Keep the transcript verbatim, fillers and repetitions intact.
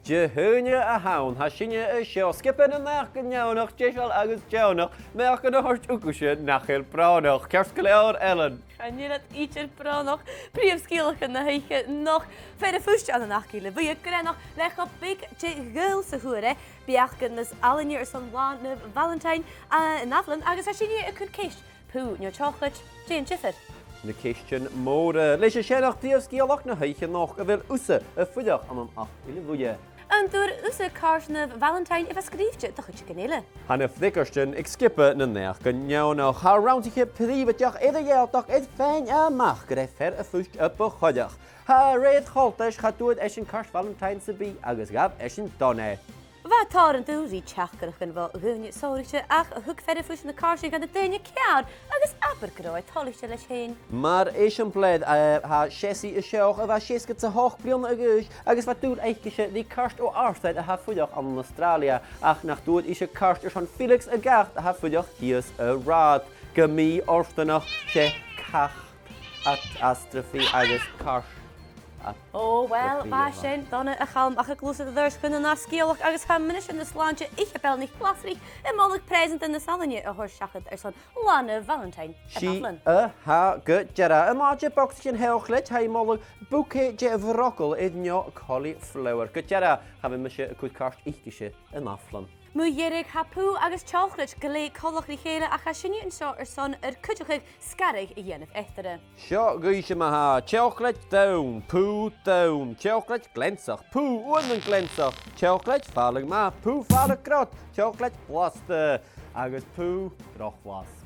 Dihaoine a th' ann, tha sinne an seo, sgioba nan Naidheachdan Neònach, deiseil agus deònach, naidheachdan a thoirt thugaibhse nach eil brònach. Ceart gu leòr, Ellen? Chan eil iad idir brònach. Prìomh sgeulachdan na h-oidhche a-nochd. Fear a' phuist ann an Achadh Ghille Bhuidhe, greannach, le cho beag de ghaol sa chuairtean, beachdan nas fhallaine airson Là na Valentine, a, an ath-bhliadhna, agus tha sinne a' cur ceist, poo no teòclaid, dè an diofar? Na ceistean mòra. Leis an sin, prìomh sgeulachd na h-oidhche a-nochd, a bheil thusa a' fuireach ann an Achadh Ghille Bhuidhe? An d' fhuair thusa cairt na Valentine a bha sgrìobhte do chuideigin eile? Tha na freagairtean aig sgioba nan Naidheachdan Neònach. Tha rannsachadh prìobhaideach air a dhèanamh air faighinn a-mach gur e fear a' phuist a bu choireach. Tha e a rèir choltais, cha d' fhuair esan cairt Valentine sam bith agus ghabh esan donn e. Bha tòrr an dùil ri teachdaireachdan bho dhaoine sònraichte, ach thug fear a' phuist na càirdean dha na daoine ceàrr agus abair gun robh e toilichte leis fhèin. Mar eisimpleir, eh, tha Seasaidh an seo, a bha seasgad 's a h-ochd bliadhna a dh'aois, agus bha dùil aicese ri cairt o àrsair a tha a' fuireach ann an Astràilia, ach nach d' fhuair ise cairt airson Felix a' ghat a tha a' fuireach shìos an rathad. Gu mì-fhortanach, 's e cat a th' ann, Astrophy, agus cairt a... O, uill, bha sin dona, a Chaluim, ach a' gluasad air adhart chun an ath sgeulachd, agus tha mi a-nis na slàinte, Iseabail NicGlasraich, a' moladh preusanta nas fhallaine a thoirt seachad airson Là na Valentine an ath-bhliadhna. Seadh, tha, gu dearbh. An àite bogsaichean theòclaid, tha i a' moladh bouquet de bhrogail air neo cauliflower. Gu dearbh, cha bhi mise a' cur cairt aicese an ath-bhliadhna. Mu dheireadh, tha poo agus teòclaid glè choltach ri chèile, ach tha sinne an seo airson ur cuideachadh sgaradh a dhèanamh eatarra. Seo dhuibhse ma-thà. Teòclaid donn, poo donn, teòclaid gleansach, poo uaireannan gleansach, teòclaid fàileadh math, poo fàileadh grod, teòclaid blasta, agus poo droch bhlasta.